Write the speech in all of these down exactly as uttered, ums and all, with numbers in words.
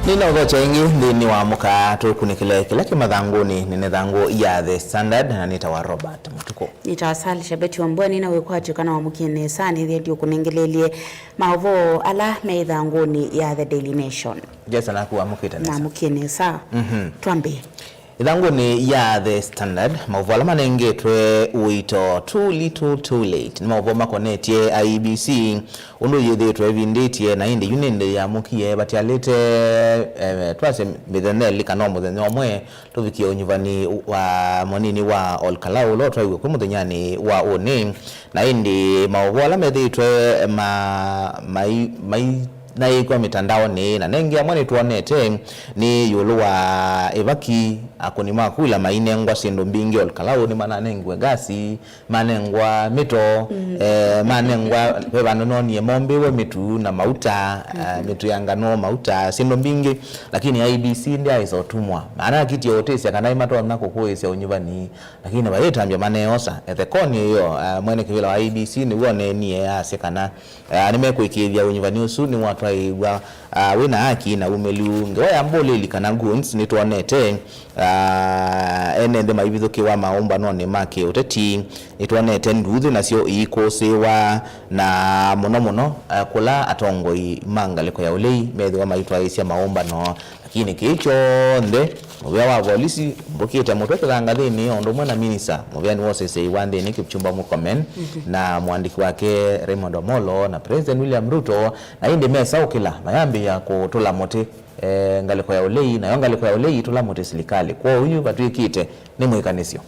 Nĩnaũthokya ĩngĩ nthĩnĩ wa mũkaa tũkunĩkĩle kĩla kĩ mathangũnĩ. Nĩ nĩ thangũ ya The Standard na nĩtawa Robert Mũtukũ. Nĩtawa Sally Shabeti Wambua, nĩna wĩkwatyo kana wamũkie nesa, nĩthĩa ndiũkũnengeleelye maũvoo ala me ĩthangũnĩ ya The Daily Nation. Jesa naku wamũkĩte nesa. Namũkie nesa. Mhm. Twambĩe. Ĩthangũnĩ ya The Standard, maũvoo ala manengetwe ũito, too little too late, nĩ maũvoo makonetye I E B C, ũndũ yĩthĩĩtwe ĩvindĩtye, na ĩndĩ yu nĩ ĩndĩ yamũkie vatialĩte, eh, twasye mĩthenya ĩlĩ kana o mũthenya ũmwe, tũvikie ũnyuvani wa mũnini wa Ol Kalou ũla ũtwaiwe kwĩ mũthenyanĩ wa ũnĩ. Na ĩndĩ maũvoo ala methĩĩtwe ma-, mai-, mai-, naĩkw'a mĩtandaonĩ, na nengĩ amwe nĩtwonete nĩ ĩũlũ wa ĩvaki, akũni ma kula mainengwa syĩndũ mbingĩ. Ol Kalou nĩmananengiwe ngasi, manengwa mĩto, eh, manengwa, ve vandũ noonie mombĩwe mĩtu na mauta, eh, mĩtu ya nganũ, mauta, syĩndũ mbingĩ, lakini I E B C ndyaĩsa ũtumwa. Manakitie ũtĩsya kana imatonya kũkũĩsya ũnyuvani, lakini vayĩtambya maneosa. Ethekoni ĩyo, eh, mwene kĩvĩla wa I E B C nĩw'o oneenie, asya kana, eh, nĩmekwĩkĩĩthya ũnyuvani ũsu nĩwatwaĩĩw'a, ah, wĩ na haki na umĩlu. Ngewa ya mbũlĩli kana goons nĩtwonete, ah, ene nthĩ maivithũkĩwa maũmbanonĩ ma kĩũteti. Nĩtwonete nduuthĩ nasyo iikũsĩĩwa, na mũno mũno, eh, kũla atongoi ma ngalĩko ya ũlei methĩwa maitwaĩĩsya maũmbano. Lakini kĩĩ kyonthe, mũvĩa wa volisi mbũkĩte mũtwe kĩthangathĩnĩ o ũndũ ũmwe na minista mũvĩanĩ wa ũseseĩ wa nthĩnĩ Kipchumba Murkomen na mũandĩki wake Raymond Omolo na President William Ruto, na ĩndĩ mesaũkĩla mayambĩĩa kũtũla mũtĩ, eh, ngalĩko ya ũlei, nayo ngalĩko ya ũlei ĩtũla mũtĩ silikalĩ. Kwoou yu vatw'ĩkĩte nĩ mwĩkanĩsyo.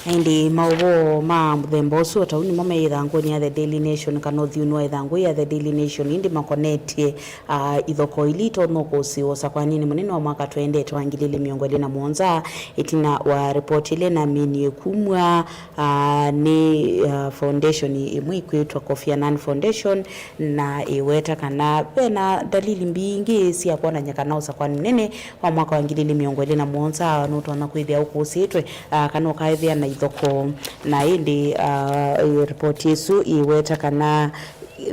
Ĩndĩ maũvoo ma mũthemba ũsu o ta ũu nĩmo me ĩthangũnĩ ya The Daily Nation, kana ũthyũnĩ wa ĩthangũ ya The Daily Nation, ĩndĩ makonetye, ah, ithokoo ila itonya ũkũsĩĩwa ũsakwaninĩ mũnene wa mwaka tũendete wa ngili ilĩ mĩongo ĩlĩ na mũonza, ĩtina wa ripoti ĩla ĩnaminie kumw'a, ah, nĩ, ah, foundation ĩmwe ĩkwĩtwa Kofi Annan Foundation, na ĩweta kana ve na ndalili mbingĩ sya kwonany'a kana ũsakũani mũnene wa mwaka wa ngili ilĩ mĩongo ĩlĩ na mũonza nũtonya kwĩthĩa ũkũsĩĩtwe, ah, kana ũkaethĩa na ithokoo. Na ĩndĩ, ah, ĩ-, ripoti ĩsu ĩweta kana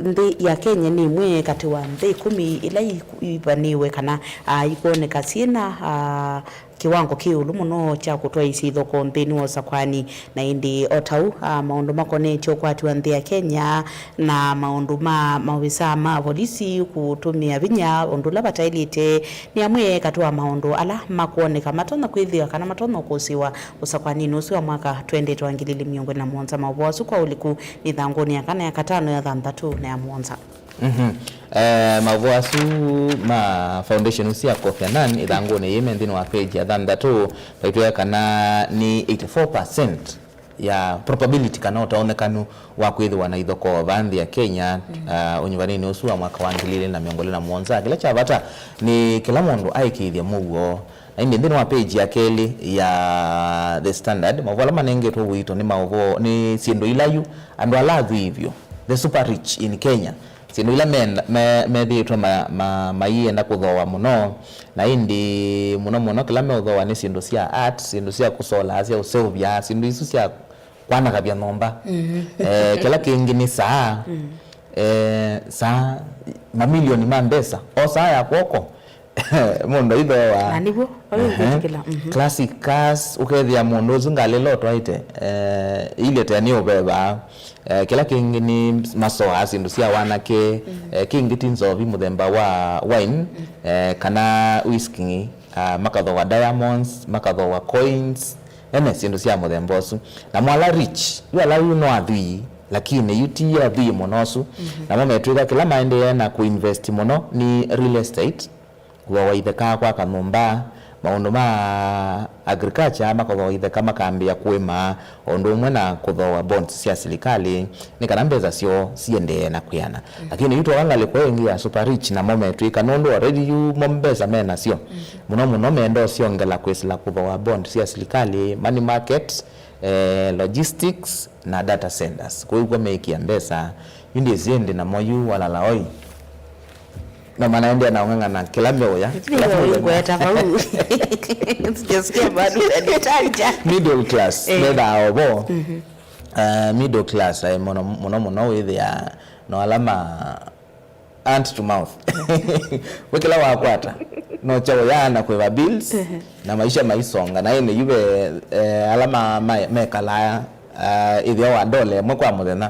nthĩ ya Kenya nĩ ĩmwe katĩ wa nthĩ ĩkũmi ila i-, ivanĩwe kana, ah, ikwoneka syĩ na, ah, kĩwango kĩ ĩũlũ mũno kya kũtwaĩĩsya ithokoo nthĩnĩ wa ũsakũani. Na ĩndĩ o ta ũu, ah, maũndũ makonetye ũkwati wa nthĩ ya Kenya na maũndũ ma maovisaa ma volisi kũtũmĩa vinya ũndũ ũla vataĩlĩte nĩ amwe katĩ wa maũndũ ala makwoneka matonya kwĩthĩwa kana matonya ũkũsĩĩwa ũsakwaninĩ ũsu wa mwaka twendete wa ngili ilĩ mĩongo ĩlĩ na mũonza. Maũvoo asu kwa ũliku nĩ ĩthangũnĩ ya kana, ya katano, ya thanthatũ na ya mũonza. Mhm. Eh, maũvoo asu ma foundation ũsu ya Kofi Annan ĩthangũnĩ yĩĩ me nthĩnĩ wa page ya thanthatũ, vaitwĩa kana nĩ eighty-four percent ya probability kana ũtaonekanu wa kwĩthĩwa na ithokoo vaa nthĩ ya Kenya, ah, ũnyuvanĩnĩ ũsu wa mwaka wa ngili ilĩ na mĩongo ĩlĩ na mũonza. Kĩla kya vata nĩ kĩla mũndũ aĩkĩĩthye mũuo. Na ĩndĩ nthĩnĩ wa page ya kelĩ ya The Standard, maũvoo ala manengetwe ũito nĩ maũvoo, nĩ syĩndũ ila yu andũ ala athwii vyũ, the super rich in Kenya, syĩndũ ila menda-, me-, methĩĩtwe ma-, ma-, maienda kũthooa mũno, na ĩndĩ mũno mũno kĩla meũthooa nĩ syĩndũ sya art, syĩndũ sya kũsolaa, sya ũseũvya, syĩndũ isu sya kwanakavya nyũmba. Eh, kĩla kĩngĩ nĩ saa. Eh, saa, mamilioni ma mbesa. O saa ya kw'oko. Mũndũ aithooa. Na nĩw'o, ũyũ. Ehe. Ũkwĩtĩkĩla. Mhm. Classic cars, ũkethĩa mũndũ ũsu ngalĩ ĩla ũtwaĩte, eh, ilĩte nĩ ũveva. Eh, kĩla kĩngĩ nĩ masoa, syĩndũ sya wanake. Eh, kĩngĩ ti nzovi mũthemba wa wine, eh, kana whisky, ah, makathooa diamonds, makathooa coins, ene syĩndũ sya mũthemba ũsu. Namo ala rich, yu ala yu no athwii, lakini yu ti athwii mũno ũsu. Namo metw'ĩka kĩla maendee na kũinvest mũno nĩ real estate, kũthooa itheka, kwaka nyũmba, maũndũ ma agriculture, makathooa itheka makambĩĩa kũĩma, o ũndũ ũmwe na kũthooa bonds sya silikalĩ, nĩ kana mbesa syoo siendee na kwĩana. Lakini yu twoka ngalĩko ĩngĩ ya super rich, namo metw'ĩka, nũndũ already yu mo mbesa me nasyo. Mũno mũno menda ũsyongela kwĩsĩla kũthooa bond sya silikalĩ, money market, eh, logistics, na data centers. Kwoou kw'o meĩkĩa mbesa, yu ndyĩsĩ ĩndĩ namo yu walala oi. No manaendeea na ũng'ang'ana kĩla meũya. Kĩla meũya. Ngweta vau. Sijasikia bado unanitaja. Middle class, eh, methaa ovo. Eh, middle class, eh, mũno mũno mũno wĩthĩa no ala ma hand to mouth. We kĩla wakwata, no kya ũyaa na kũĩva bills, na maisha maisonga. Na ĩndĩ yu ve, eh, ala ma, ma, mekalaa, ah, ĩthĩa wa ndola ĩmwe kwa mũthenya.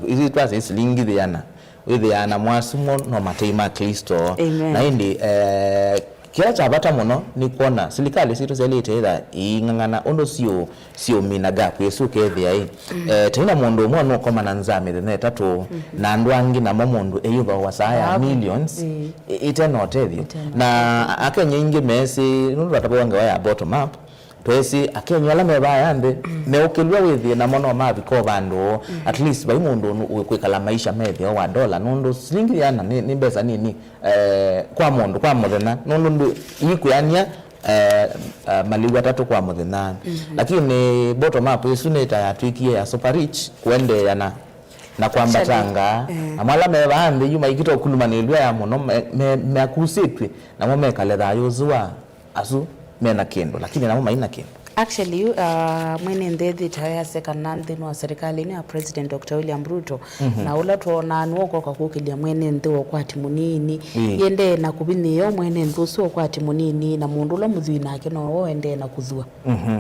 Isu twasya silingi thĩana. Wĩthĩaa na mwasumwo no matei ma Klĩsto. Amen. Na ĩndĩ, eh, kĩla kya vata mũno nĩ kwona silikalĩ sitũ syaĩlĩte ĩtha iing'ang'ana ũndũ siũ-, siũmina gap ĩsu ũkethĩa ĩ. Eh, tena mũndũ ũmwe nũkomana nzaa mĩthenya ĩtatũ, na andũ angĩ namo mũndũ eyũthooa saa ya millions, ĩ-, ĩte na ũtethyo. Na Akenya aingĩ meesĩ, nũndũ twatavaw'a ngewa ya bottom up, tweesĩ Akenya ala me vaya nthĩ, meũkĩlw'a wĩthĩe namo no mavika o vandũ, at least vai mũndũ nũ-, ũkwĩkala maisha methĩwa wa ndola, nũndũ silingi yĩana nĩ, nĩ mbesa nini, eh, kwa mũndũ, kwa mũthenya, nũndũ ndũ-, ikwĩanĩa, eh, eh, malĩu atatũ kwa mũthenya. Lakini bottom up ĩsu nĩ ta yatwĩkie ya super rich kũendeea na, na kwambatanga. Amwe ala me vaa nthĩ yu maikĩte ũkulumanĩlw'a ya mũno, me, me, meakusĩtw'e, namo mekale thayũ ũsu wa asu mena kĩndũ, lakini namo maina kĩndũ. Actually, uh, mwene nthĩ ĩthĩtawe yasya kana nthĩnĩ wa serikali ĩno ya President Doctor William Ruto, na ũla twonaa nĩwe ũkoka kũkĩlya mwene nthĩ wa ũkwati mũnini, yendee na kũvinyĩĩa mwene nthĩ ũsu wa ũkwati mũnini, na mũndũ ũla mũthwii nake no we ũendee na kũthua.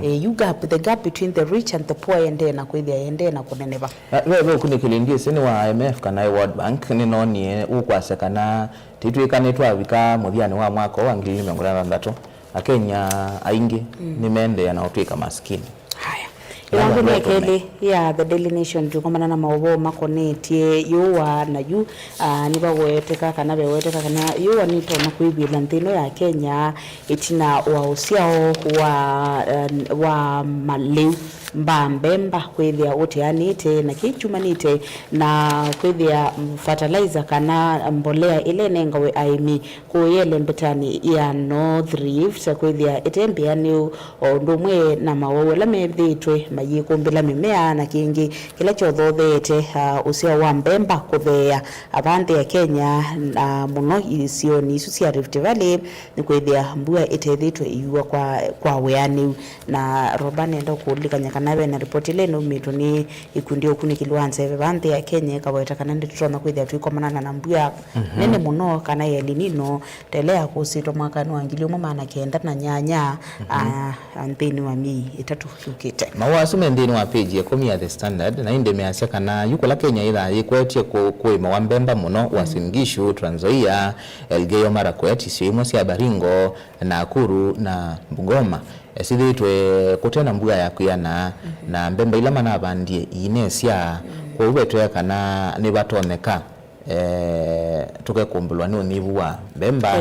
Eh, you gap, the gap between the rich and the poor yendee na kwĩthĩa yendee na kũneneva. Na ve, ve ũkunĩkĩli ndyĩsĩ nĩ wa I M F kana ĩ World Bank, nĩnoonie ũkwasya kana tĩtw'ĩka nĩtwavika mũthyanĩ wa mwaka ũũ wa ngili ilĩ mĩongo ĩtandatũ, Akenya aingĩ nĩmeendeea na ũtw'ĩka masikini. Haya. Ĩvangũlyo ya kelĩ ya The Daily Nation tũkomana na maũvoo makonetye yũa na yu, ah, nĩvaweteka kana veweteka kana yũa nĩtonya kwĩvĩla nthĩ ĩno ya Kenya ĩtina wa ũsyao wa, eh, wa malĩu, mbaa mbemba kwĩthĩa ũteanĩte, na kĩĩ kyumanĩte na kwĩthĩa fertilizer kana mbolea ĩla ĩnengawe aĩmi kũũ ĩelembetani ya North Rift kwĩthĩa ĩte mbĩanĩu, o ũndũ ũmwe na mawau ala methĩĩtwe mayĩkũmbĩla mĩmea, na kĩngĩ kĩla kyothotheete, ah, ũsyao wa mbemba kũtheea ava nthĩ ya Kenya, na mũno isionĩ isu sya Rift Valley, nĩ kwĩthĩa mbua ĩtethĩtwe ĩiwa kwa, kwa wĩanĩu. Na Roba, nenda kũũlilikany'a kana ve na ripoti ĩla ĩnaumĩtwe nĩ ikundi ya ũkunĩkĩli wa nzeve vaa nthĩ ya Kenya ĩkaweta kana nĩtũtonya kwĩthĩa tũikomana na mbua nene mũno kana ya El Nino ta ĩla yakũsĩtwe mwakanĩ wa ngili ĩmwe maana kenda na nyanya, a, a, nthĩnĩ wa myei ĩtatũ yũkĩte. Maũa asu me nthĩnĩ wa page ya ĩkũmi ya The Standard, na ĩndĩ measya kana yu kũla Kenya yĩthaa yĩkwetye kũ-, kũĩmawa mbemba mũno, Uasin Gishu, Trans Nzoia, Elgeyo Marakwet, isio imwe sya Baringo, Nakuru na Bungoma, syĩthĩĩtwe kũte na mbua ya kwĩana, na mbemba ila manavandie iinesya. Kwoou vetwĩa kana nĩvatonyeka, eh, tũkekũmbĩlwa nĩ ũnyivu wa mbemba,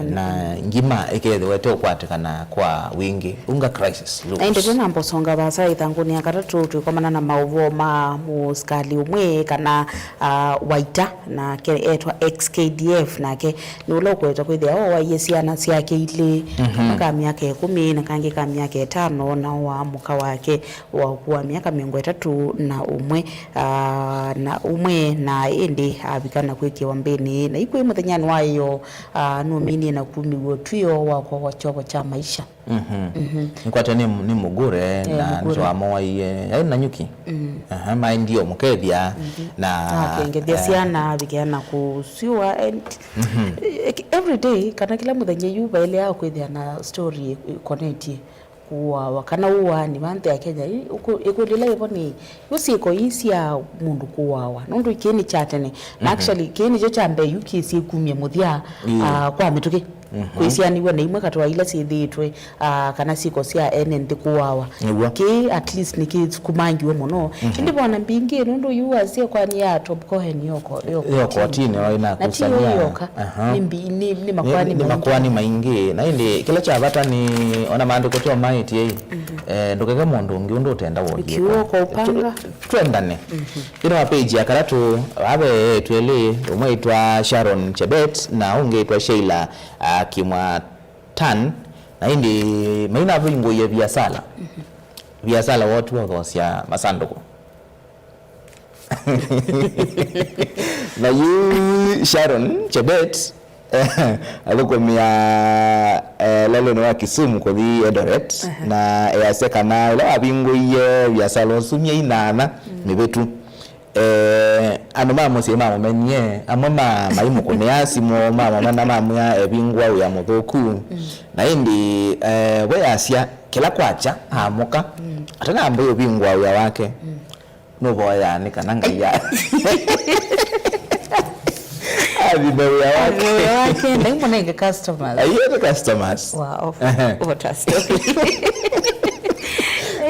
na ngima ĩkethĩwa ĩteũkwatĩkana kwa wingĩ. Hunger crisis looms. Na ĩndĩ twĩ na mbosonga vaasa ĩthangũnĩ ya katatũ, twĩkomana na maũvoo ma mũsikalĩ ũmwe kana, ah, waita, nake etwa ex K D F, nake nĩ ũla ũkũweta kwĩthĩa ooaie syana syake ilĩ, kamwe ka myaka ĩkũmi na kangĩ ka myaka ĩtano, na ooaa mũka wake wa ũkũũ wa myaka mĩongo ĩtatũ na ũmwe, ah, na ũmwe, na ĩndĩ avika na kwĩkĩwa mbĩnĩ, na ikwĩ mũthenyanĩ wa ĩyoo, ah, nũminie na kumĩw'a ũtw'ĩo wa kũawa kyovo kya maisha. Mhm. Nĩkwatya nĩ, nĩ Mugure, eh, na Mugure. Nĩtwamoaie. Yaĩ Nanyuki? Aha, maendie ũmũkethya, na akengethya, eh, syana, avikĩa na kũsyũa, and, eh, every day, kana kĩla mũthenya yu vaĩlĩaa kwĩthĩa na story ĩkonetye kũawa, kana ũaani va nthĩ ya Kenya. Ĩ-, ĩkũ-, ĩkũlyo ĩla yĩvo nĩ, yu syĩko ii sya mũndũ kũawa, nũndũ kĩĩ nĩ kya tene. Na actually, kĩĩ nĩkyo kya mbee yu kĩsĩ kumya mũthya, ah, kwa mĩtũkĩ. Kwĩsianĩw'a na imwe katĩ wa ila syĩthĩĩtwe, ah, kana syĩko sya ene nthĩ kũawa. Nĩw'o. Kĩĩ at least nĩkĩsukumangiwe mũno. Ĩndĩ vona mbingĩ nũndũ yu wasye kwani ya Top Cohen yoko, yoko kotini, ĩna na ti yo kusania. Yoka. Aha. Nĩ mbi-, nĩ, nĩ makwani maingĩ. Nĩ makwani maingĩ. Na ĩndĩ kĩla kya vata nĩ ona maandĩko tyo maĩtye, eh, ndũkeke mũndũ ũngĩ ũndũ ũtenda wodie. Ikiuo kwa upanga. Twendane. Nthĩnĩ wa page ya katatũ, vaa ve eĩtu elĩ, ũmwe aitwa Sharon Chebet na ũngĩ aitwa Sheila, ah, Kimwatan, na ĩndĩ mainavingũie viasala. Viasala woo tu wa ũthoosya masandũkũ. Na yu Sharon Chebet athũkũmĩa, eh, lelũnĩ wa Kisumu kũthi Eldoret, na easya kana ũla wavingũie viasala ũsu myei nana mĩvĩtu, Eh, andũ ma mũsyĩ mamũmenie, amwe ma maimũkũnĩa simũ, mamũmena mamwĩa evingũa wĩa mũthũku. Na ĩndĩ, eh, we asya kĩla kwakya amũka, atanambĩĩa ũvingũa wĩa wake, nũvoyaa nĩ kana Ngai a- athime wĩa wake. Athime wĩa wake, ndaimũnenge customers. Aiye, nĩ customers. Wow. Ehe. What a story.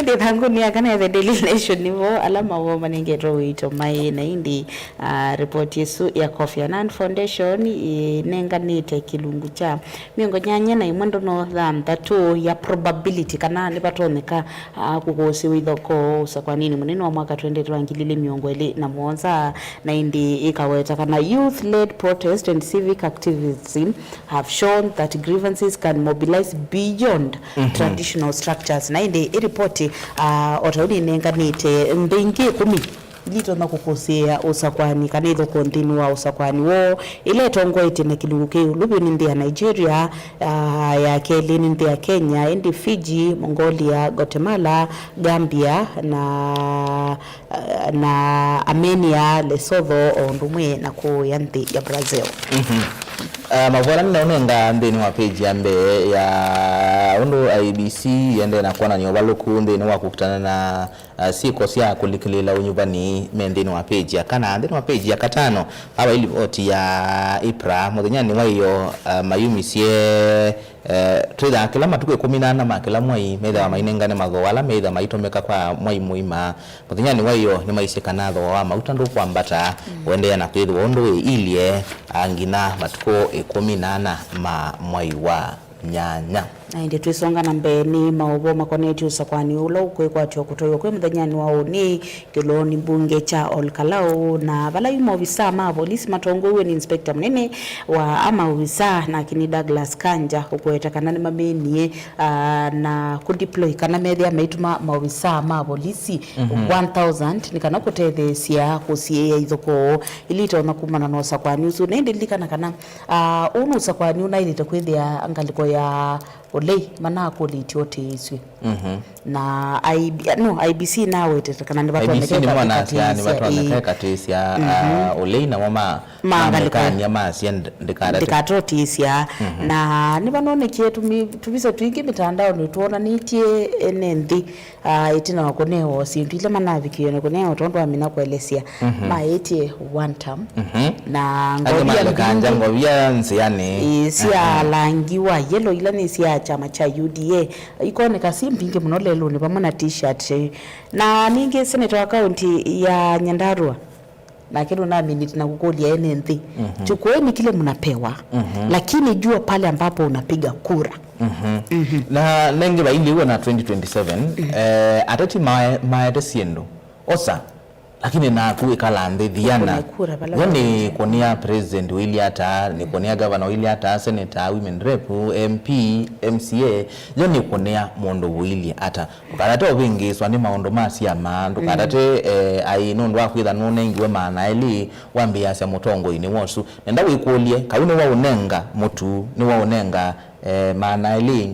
Ĩndĩ thangũnĩ ya kana ya The Daily Nation nĩvo ala mawoo manengetwe ũito maĩ na ĩndĩ, ah, ripoti ĩsu ya Kofi Annan Foundation ĩnenganĩte kĩlungu kya mĩongo nyanya na ĩmwe ndono thanthatũ ya probability kana nĩvatonyeka, ah, kũkũsĩwa ithokoo ũsakwaninĩ mũnene wa mwaka twendete wa ngili ilĩ mĩongo ĩlĩ na mũonza, na ĩndĩ ĩkaweta kana youth-led protest and civic activism have shown that grievances can mobilize beyond traditional structures. Na ĩndĩ ĩripoti, ah, o ta ũu nĩnenganĩte mbingĩ ĩkũmi ila itonya kũkũsĩĩa ũsakwani kana ithokoo nthĩnĩ wa ũsakwani woo, ila itongoetye na kĩlungu kĩ ĩũlũ vyũ nĩ nthĩ ya Nigeria, ah, ya kelĩ nĩ nthĩ ya Kenya, ĩndĩ Fiji, Mongolia, Guatemala, Gambia, na, ah, na Armenia, Lesotho, o ũndũ ũmwe na kũũya nthĩ ya Brazil. Mhm. Ah, mavola nĩnaũnenga nthĩnĩ wa page ya mbee ya ũndũ I E B C yendee na kwonany'a ũvalũku nthĩnĩ wa kũkitana na ah, syĩko sya kũlikĩlĩĩla ũnyuvani me nthĩnĩ wa page ya kana. Nthĩnĩ wa page ya katano, ava ilivoti ya IPRA, mũthenyanĩ wa ĩyoo, ah, mayumisye, eh, twĩthaa kĩla matukũ ĩkũmi na ana ma kĩla mwai methĩwa mainengane mathooa ala meĩtha maitũmĩka kwa mwai mũima. Mũthenyanĩ wa ĩyoo, nĩmaisye kana thooa wa mauta ndũkwambata, ũendeea na kwĩthĩwa ũndũ wĩilye, ah, nginya matukũ ĩkũmi na ana ma mwai wa nyanya. Na ĩndĩ twĩsonga na mbee nĩ maũvoo makonetye ũsakwani ũla ũkwĩkwatw'a kũtwaiwa kwĩ mũthenyanĩ wa ũnĩ kĩloonĩ mbunge kya Ol Kalou, na vala yu maovisaa ma volisi matongoew'e nĩ inspector mũnene wa amaovisaa nake nĩ Douglas Kanja ũkũweta kana nĩmamĩnie, ah, na kũdeploy kana methĩa maitũma maovisaa ma volisi one thousand nĩ kana kũtetheesya kũsiĩĩa ithokoo ila itonya kumana na ũsakwani ũsu. Na ĩndĩ lilikana kana Ah, ũũ nĩ ũsakwani ũnaĩlĩte kwĩthĩa ngalĩko ya ũlei manakũlĩtye ũtĩĩsw'e. Mhm. Na I B, no, I B C nawetete kana I B C nĩvatonyeka nĩmonasya ĩkatĩĩsya, nĩvatonyeka ĩĩ, ĩkatĩĩsya, mhm, ah, ũlei namo ma, ma ngalĩko mamekany'a masya nd-, ndĩkatati-, ndĩkatotĩĩsya. Mhm. Na nĩvanonekie tũmi-, tũvisa twingĩ mĩtandaonĩ twonanĩtye ene nthĩ ah, ĩtina wa kũnewa syĩndũ ila manavikĩĩwe nĩ kũnewa tondũ amina kũelesya, mhm, maĩtye one term. Mhm. Na angĩ ngovia malekanja mbingĩ, ngovia nzĩanĩ. Ĩĩ, sya, aha, langi wa yellow, ila nĩ sya kyama kya U D A. Ikoneka si mbingĩ mũno lelũnĩ vamwe na t-shirt. Na ningĩ seneta wa kaunti ya Nyandarua, nake nũnaminĩte na kũkũlya ene nthĩ, mhm, chukueni kile mnapewa, mhm, lakini jua pale ambapo unapiga kura. Mhm. Mhm. Na nengĩ vailĩw'a na twenty twenty-seven, mhm, eh, ateti mae-, maete syĩndũ, osa, lakini naku ĩkala nthĩ thiana. Kũnĩ kura vala yo nĩ vailĩte. Kũnĩa president ũilye ata, nĩ kũnĩa governor ũilye ata, senator, women rep, M P, M C A, yo nĩ kũnĩa mũndũ ũilye ata. Ndũkatate ũvĩngĩĩswa nĩ maũndũ ma syama, ndũkatate, mm, eh, ai nũndũ wa kwĩtha nũnengiwe maana elĩ, wambĩĩasya mũtongoinĩ wa ũsu. Nenda wĩkũlye, kau nĩwaũnenga mũtu, nĩwaũnenga, eh, maana elĩ,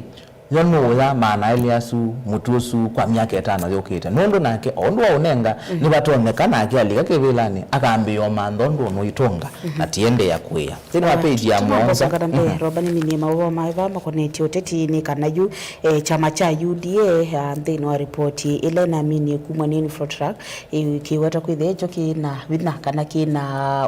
yo nũũya maana elĩ asu, mũtu ũsu, kwa myaka ĩtano yũkĩte? Nũndũ nake, o ũndũ waũnenga, mm, nĩvatonyeka nake alika kĩvĩlanĩ, akambĩĩa ũmantha ũndũ ũnũitũnga, mm-hmm, na tiendeea kũĩa. Nthĩnĩ wa page ya mũonza. Tũtongosoka na mbee, mhm, Roba nĩminie maũvoo maĩ vaa makonetye ũteti nĩ kana yu, eh, kyama kya U D A, ah, nthĩnĩ wa ripoti ĩla ĩnaminie kumw'a nĩ Infotrak, ĩ, kĩweta kwĩthĩa ĩkyo kĩ na vinya kana kĩ na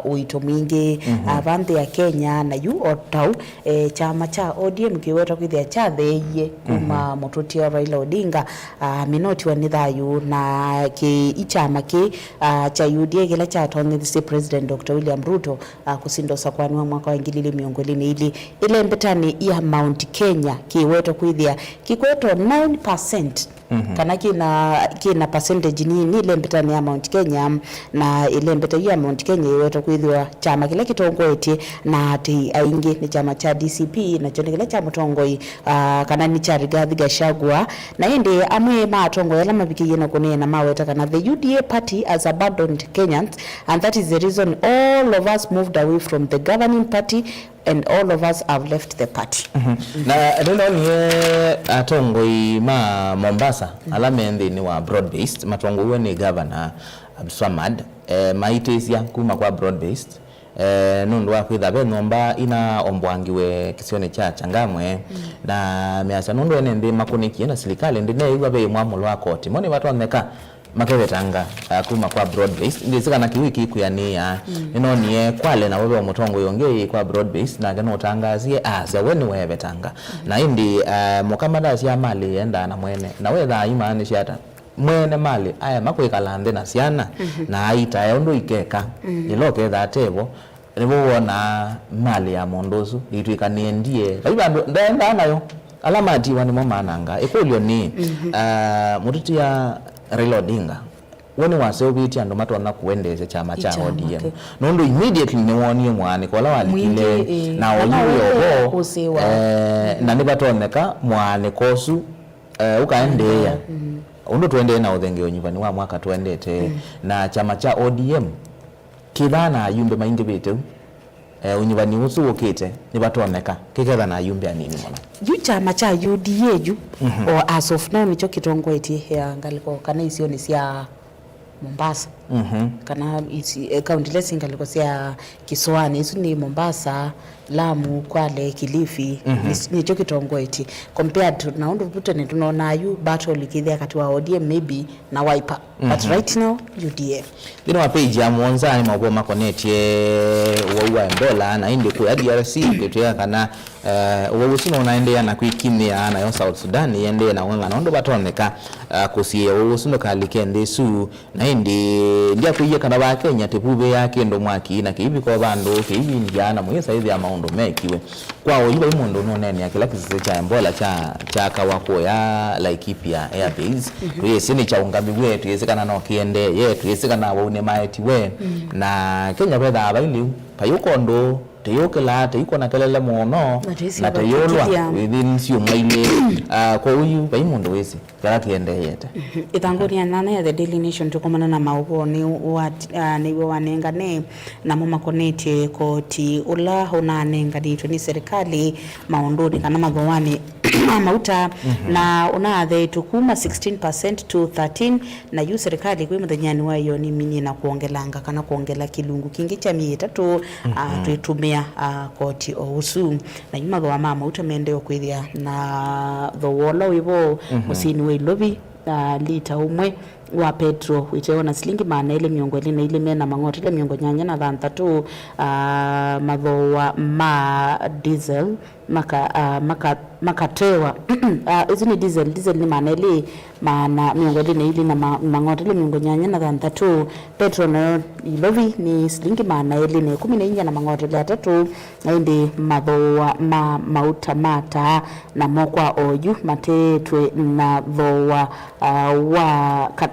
ũito mwingĩ, mhm, ah, va nthĩ ya Kenya, na yu o tau, eh, kyama kya O D M kĩweta kwĩthĩa kyatheeie kuma, mhm, mũtũtia Raila Odinga, ah, mĩnotiwa nĩ thayũ, na kĩ, i kyama kĩ, ah, kya U D A kĩla kyatonyethisye President Doctor William Ruto ah, kũsinda ũsakwani wa mwaka wa ngili ilĩ mĩongo ĩlĩ na ilĩ, ĩlembetanĩ ya Mount Kenya kĩwetwa kwĩthĩa kĩkwetwa nine percent, mhm, kana kĩna, kĩna percentage nini ĩlembetanĩ ya Mount Kenya, na ĩlembeta yu ya Mount Kenya ĩwetwa kwĩthĩwa kyama kĩla kĩtongoetye na atei aingĩ nĩ kyama kya D C P, nakyo nĩ kĩla kya mũtongoi, ah, kana nĩ kya Rigathi Gachagua. Na ĩndĩ amwe ma atongoi ala mavikĩie na kũneena maweta kana the U D A party has abandoned Kenyans, and that is the reason all of us moved away from the governing party and all of us have left the party. Mhm. Na nĩnonie atongoi ma Mombasa, mhm, ala me nthĩnĩ wa broad based matongoiwe nĩ governor, Abdulswamad, eh, maitĩsya kuma kwa Broad Based, eh, nũndũ wa kwĩtha ve nyũmba ina ombwangiwe kĩsionĩ kya Changamwe, na measya nũndũ ene nthĩ makũnĩkie na silikalĩ ndĩneew'a ve mwamũlo wa koti, mo nĩvatonyeka makevetanga, ah, kuma kwa Broad Based. Ndĩsĩ kana kĩu kĩkwĩanĩĩa. Nĩnonie Kwale navo ve mũtongoi ũngĩ kwa Broad Based, nake nũtangaasie asya we nĩwevetanga. Na ĩndĩ, ah, mũka matasya malĩ yendaa na mwene, na wethaa imaanisha ata? Mwene malĩ aema kwĩkala nthĩ na syana, na aitae ũndũ ikeka, yĩla ũketha atevo, nĩvo wonaa malĩ ya mũndũ ũsu ĩitw'ĩka nĩendie. Vai vandũ ndaendaa nayo, ala matiwa nĩmo mananga. Ĩkũlyo nĩ, ah, mũtĩtĩa Raila Odinga, we nĩwaseũvĩtye andũ matonya kũendeesya kyama kya O D M? Nũndũ immediately nĩwoonie mũaanĩko ũla walikile, na oyu wĩ ovo, eh, na nĩvatonyeka mũaanĩko ũsu, eh, ũkaendeea. Ũndũ tũendee na ũthengee ũnyuvani wa mwaka tũendete, na kyama kya O D M kĩthaa na ayumbe maingĩvĩte u, eh, ũnyuvani ũsu ũkĩte nĩvatonyeka kĩketha na ayumbe anini mũno. Yu kyama kya U D A yu, o as of now, nĩkyo kĩtongoetye, eh, ngalĩko kana isionĩ sya Mombasa, kana isi-, eh, kaunti ila syĩ ngalĩko sya kĩsũanĩ, isu nĩ Mombasa, Lamu, Kwale, Kilifi, nĩ-, nĩkyo kĩtongoetye. Compared to na ũndũ vu tene tũnonaa yu battle ĩkĩthĩa katĩ wa O D M maybe na Wiper. But right now, U D A. Nthĩnĩ wa page ya mũonza nĩ maũvoo makonetye ũwau wa Ebola, na ĩndĩ kũya D R C kwĩtw'ĩka kana, eh, ũwau ũsu nũnaendeea na kwĩkinyĩa, nayo South Sudan ĩendee na ũng'ang'ana ũndũ vatonyeka, ah, kũsiĩĩa ũwau ũsu ndũkalike nthĩ ĩsu. Na ĩndĩ ndyakwĩie kana va Kenya tĩvuvĩaa kĩndũ mwaki na kĩivika o vandũ kĩivindya na mũyĩsa ĩthĩa maũndũ mekiwe. Kwa oyu vai mũndũ ũnũneenea kĩla kĩsese kya Ebola kya, kyakawa kũya Laikipia Air Base. Twĩsĩ nĩkyaũngamiw'e, twĩsĩ kana no kĩendeeye, twĩsĩ kana awau nĩmaetiwe. Na Kenya vethaa vai lĩu, vayũka ũndũ, tĩyũkĩlaa, tĩikũna kelele mũno, na tĩyũlwa within syumwa ilĩ. Ah, kwoou yu vai mũndũ wĩsĩ kĩla kĩendeeyete. Ĩthangũnĩ ya nyanya ya The Daily Nation tũkomana na maũvoo nĩ wa, ah, nĩw'o wanengane, namo makonetye koti ũla ũnanenganĩtwe nĩ serikali maũndũnĩ kana mathooanĩ ma mauta, na ũnathetwe kuma sixteen percent to thirteen, na yu serikali kwĩ mũthenyanĩ wa ĩyoo nĩminie na kwongelanga kana kwongela kĩlungu kĩngĩ kya myei ĩtatũ, ah, twĩtũmĩa, ah, koti o ũsu. Na yu mathooa ma mauta mendee kwĩthĩa na thooa ũla wĩ vo mũsyĩnĩ wa Ilovi, ah, lita ũmwe wa petro wĩtewa na silingi maana elĩ mĩongo ĩlĩ na ilĩ mena mang'otele mĩongo nyanya na thanthatũ, ah, mathooa ma diesel maka-, ah, maka-, makatewa. Ah, ĩsu nĩ diesel, diesel nĩ maana elĩ maana mĩongo ĩlĩ na ilĩ na ma-, mang'otele mĩongo nyanya na thanthatũ, petro nayo Ilovi nĩ silingi maana elĩ na ĩkũmi na inya na mang'otele atatũ, na ĩndĩ mathooa ma mauta ma taa namo kwa oyu mateetwe na thooa, ah, wa ka-,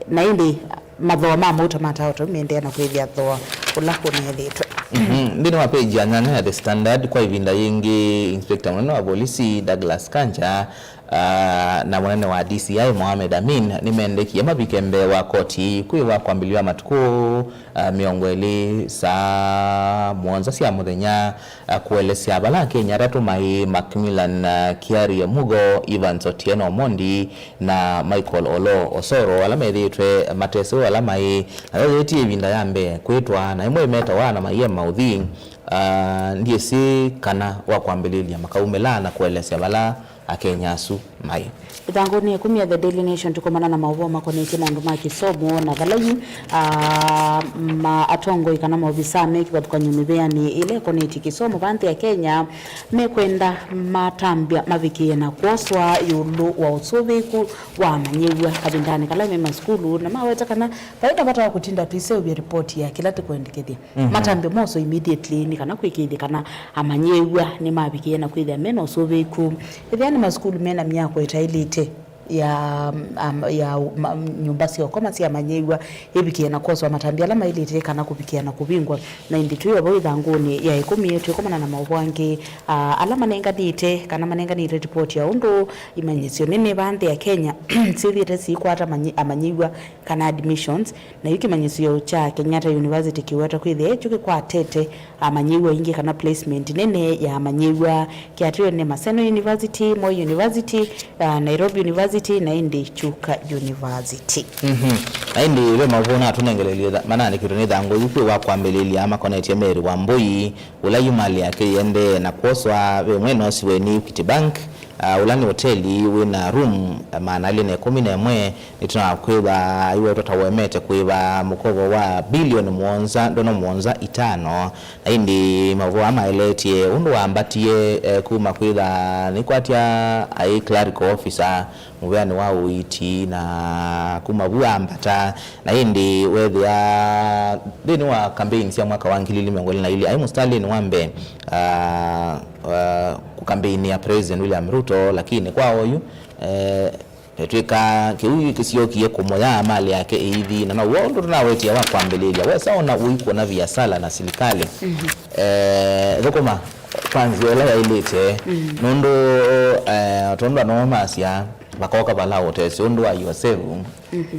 na ĩndĩ mathooa ma mauta ma taa o tau meendeea na kwĩthĩa thooa ũla ũneethĩtwe. Mhm. Nthĩnĩ wa page ya nyanya ya The Standard, kwa ĩvinda yĩngĩ, inspector mũnene wa volisi Douglas Kanja, ah, na mũnene wa D C I Mohamed Amin nĩmendekie mavike mbee wa koti kwĩ wa kwambĩlĩw'a matukũ, ah, mĩongo ĩlĩ saa mũonza sya mũthenya, ah, kũelesya vala Akenya atatũ maĩ, Macmillan, ah, Kiarie Mugo, Evans Otieno Omondi, na Michael Olo Osoro, ala methĩĩtwe matesĩ ala maĩ, na yetĩe ĩvinda ya mbee kwĩtwa, na ĩmwe ĩmetawa na maiye mauthi, ah, ndyĩsĩ kana wa kwambĩlĩlya makaumĩla na kũelesya vala Akenya asu maĩ. Ĩthangũnĩ ya ĩkũmi ya The Daily Nation tũkomana na maũvoo makonetye maũndũ ma kĩsomo, na vala yu, ah, ma atongoi kana maovisaa me kĩvathũkany'o mĩvĩanĩ ĩla ĩkonetye kĩsomo va nthĩ ya Kenya mekwenda matambya mavikĩe na kwoswa ĩũlũ wa ũsũvĩĩku wa amanyĩw'a kavindanĩ kala me masukulu, na maweta kana vai na vata wa kũtinda tũiseũvya ripoti ya kĩla tũkwendekethya. Mhm. Matambya moswa immediately nĩ kana kwĩkĩĩthya kana amanyĩw'a nĩmavikĩe na kwĩthĩa mena ũsũvĩĩku. Ethĩwa nĩ masukulu mena myako ĩtaĩlĩte ya, am, ya, ma, nyũmba sya ũkoma sya amanyĩw'a ĩvikĩe na kwoswa matambya ala maĩlĩte kana kũvikĩa na kũvingwa. Na ĩndĩ twĩ o vau ĩthangũnĩ ya ĩkũmi, twĩkomana na maũvoo angĩ, ah, ala manenganĩte kana manenganĩte ripoti ya ũndũ imanyĩsyo nene va nthĩ ya Kenya syĩthĩĩte siikwata manyi-, amanyĩw'a kana admissions, na yu kĩmanyĩsyo kya Kenyatta University kĩweta kwĩthĩa kyo kĩkwatĩte amanyĩw'a aingĩ kana placement nene ya amanyĩw'a kĩatĩwe nĩ Maseno University, Moi University, ah, Nairobi University, University, na ĩndĩ Chuka University. Mhm. Na ĩndĩ ve maũvoo natũnengelelie tha-, manaandĩkĩtwe nĩ Thangũ yu kwĩ wa kwambĩlĩlya makonetye Mary Wambui, ũla yu malĩ yake ĩendee na kwoswa ve mwene ũsiwe nĩ Equity Bank, ah, ũla nĩ oteli wĩ na room, ah, maana elĩ na ĩkũmi na ĩmwe, nĩtũnakwĩva aiwetwa ta ũemete kũĩva mũkovo wa bilioni mũonza ndono mũonza itano. Na ĩndĩ maũvoo aa maeleetye ũndũ wambatie, eh, kuma kwĩtha nĩkwatya aĩ clerical officer mũvĩanĩ wa ũiiti, na kuma vu ambata, na ĩndĩ weethĩa nthĩnĩ wa campaign sya mwaka wa ngili ili mĩongo ĩlĩ na ilĩ aĩ mũsitalĩnĩ wa mbee, ah, ah, kũkambeini ya President William Ruto, lakini kwa oyu, eh, Etw'ĩka kĩu kĩsyokie kũmũyaa malĩ yake ĩithi, na now'o ũndũ tũnawetie wa kwambĩlĩlya. Wesa ona ũikwona viasala na silikalĩ, eh, thũkũma kwa nzĩa ĩla yaĩlĩte, nũndũ, eh, tondũ anoo masya vakoka vala ũtesĩ ũndũ wa Yosevu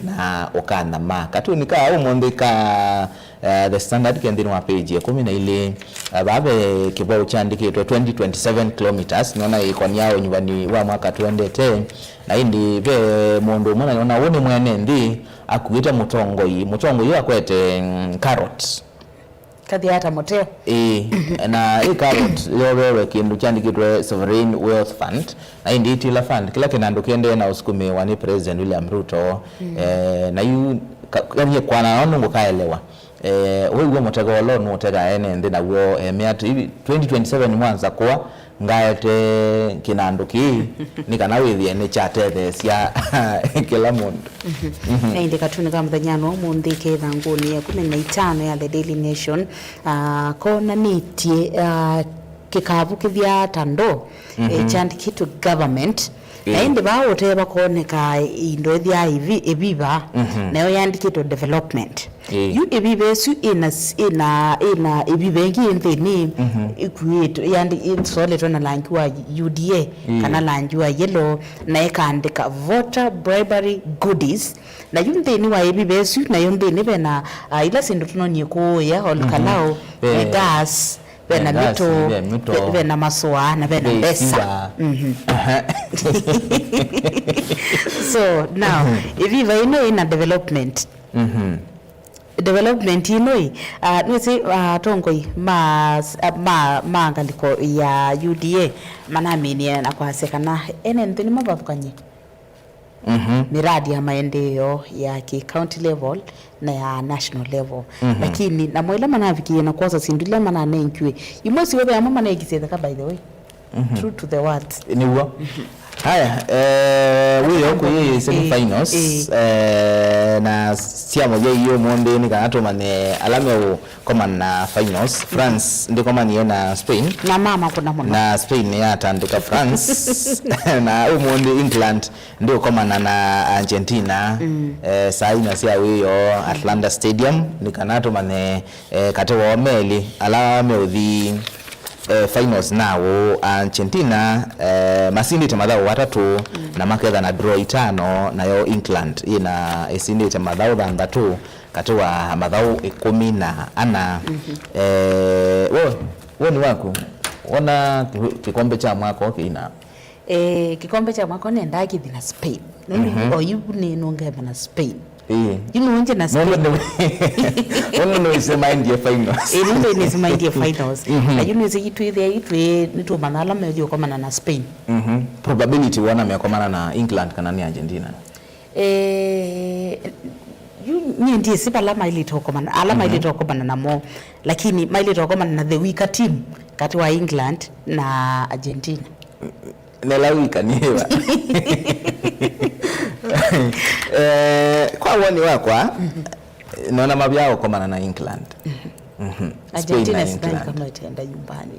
na ũkanama. Katuni ka ũmũnthĩ ka Eh, The Standard ke nthĩnĩ wa page ya ĩkũmi na ilĩ. Eh, vaa ve kĩvwau kyandĩkĩtwe twenty twenty-seven kilometres, nĩona ĩkonia ũnyuvani wa mwaka tũendete, na ĩndĩ ve mũndũ ũmwe na nĩona ũũ nĩ mwene nthĩ akuĩte mũtongoi, mũtongoi ũyũ akwete, mm, carrot. Kathiaa ta mũteo. Ĩĩ, na ĩ carrot yovewe kĩndũ kyandĩkĩtwe Sovereign Wealth Fund, na ĩndĩ ĩtila fund, kĩla kĩnandũ kĩendee na ũsukumĩĩwa nĩ President William Ruto. Eh, na yu ka-, kanyie kwana no nũngũ kaelewa. Eh, wĩw'e mũtego ũla nũũtegaa ene nthĩ naw'o, eh, mĩatĩ, hivi twenty twenty-seven mwanza kũa ngaete kĩnandũ kĩĩ, nĩ kana wĩthĩe nĩkyatetheesya kĩla mũndũ. Na ĩndĩ katuni ka mũthenya no ũmũnthĩ ke ĩthangũnĩ ya ĩkũmi na itano ya The Daily Nation, ah, konanĩtye, ah, kĩkavu kĩthyaa ta ndoo, eh, kyandĩkĩtwe government. Na ĩndĩ vaa ũtee vakooneka indo ĩthyaa ĩvi-, ĩviva, nayo yandĩkĩtwe development. Ĩĩ. Yu ĩviva ĩsu ĩna s-, ĩna, ĩna ĩviva ĩngĩ ĩ nthĩnĩ ĩkuĩtwe, yandi-, ĩsolĩtwe na langi wa U D A kana langi wa yellow, na ĩkaandĩka voter bribery goodies. Na yu nthĩnĩ wa ĩviva ĩsu, nayo nthĩnĩ vena, ah, ila syĩndũ tũnonie kũũĩa, ol kalao, ve gas, vena mĩtũ, ve mĩtũ, ve-, vena masũa, na vena mbesa. Aha. So, now, ĩviva ĩno ĩna development. Development ĩno ĩ, ah, nĩsĩ, ah, atongoi ma, ma, ma ngalĩko ya U D A manamĩnie na kwasya kana ene nthĩ nĩmavathũkany'e miradi ya maendeeo ya ki county level na ya national level. Lakini namo ila manavikie na kwosa syĩndũ ila mananengiwe, imwe syothe amwe manekisye theka, by the way. True to the words. Nĩw'o. Haya, eh, wĩyo kũyĩ semi finals, eh, na sya mũthya ii ũmũnthĩ nĩ kana tũmanye ala meũkomana na finals. France ndĩkomanie na Spain. Na mama kuna mũno. Na Spain nĩyatandĩka France. Na ũmũnthĩ England ndĩũkomana na Argentina, eh, saa inya sya wĩoo, Atlanta Stadium, nĩ kana tũmanye, eh, katĩ woo melĩ ala meũthi, eh, finals naũ. Argentina, eh, masindĩte mathaũ atatũ na makethana draw itano, nayo England yĩna ĩsindĩte mathaũ thanthatũ katĩ wa mathaũ ĩkũmi na ana. Eh, we, woni waku, wona kĩ-, kĩkombe kya mwaka ũũ kĩina? Eh, kĩkombe kya mwaka nĩendaa kĩthi na Spain. Nũndũ o yu nĩ nũngema na Spain. Ĩĩ. Yu nũngĩ na Spain. Nũndũ nĩwĩsĩ maendie finals. Ĩĩ, nũndũ nĩsĩ maendie finals. Na yu nĩsĩ itwĩthĩa itwĩ nĩtũmanya ala methi ũkomana na Spain. Probability wona mekomana na England kana nĩ Argentina? Eh, yu nyie ndiĩsĩ vala mailĩte ũkomana, ala mailĩte ũkomana namo, lakini mailĩte ũkomana na the weaker team katĩ wa England na Argentina. Nela wika nĩva. Eh, kwa woni wakwa, nona mavya ũkomana na England. Spain na Argentina sidhani England kama itaenda nyumbani.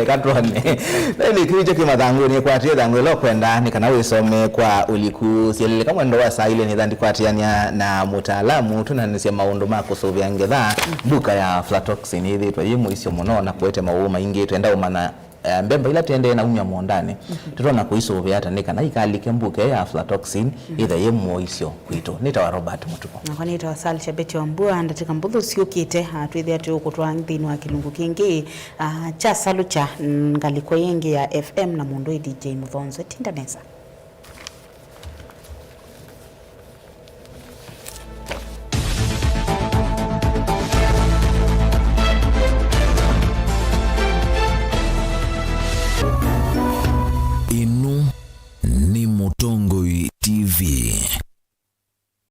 Katwone. Na ĩndĩ kĩu kyo kĩ mathangũnĩ, kwatie thangũ ĩla ũkwenda nĩ kana wĩsome kwa ũliku. Syeleleka mwendo wa saa ilĩ nĩtha ndikwatĩanĩa na mũtaalamu tũnanĩsye maũndũ ma kũsũvĩa ngetha. Mbuka ya aflatoxin yĩthĩĩtwe yĩ mũisyo mũno na kũete mawau maingĩ. Twenda ũmanya, eh, mbemba ila tũendee na umya mũũndanĩ, tũtonya kũisũvĩa ata nĩ kana ikalike mbuka ya aflatoxin yĩthe yĩ mũisyo kwitũ. Nĩtawa Robert Mũtuko. Nakwa nĩtawa Sal Shabeti wa Mbua. Ndatĩka mbũthũ syũkĩte, ah, twĩthĩa tũkũtwaa nthĩnĩ wa kĩlungu kĩngĩ, ah, kya Salukya, mm, ngalĩko yĩngĩ ya F M na mũndũ ĩ D J Mũthonzwe. Tinda nesa.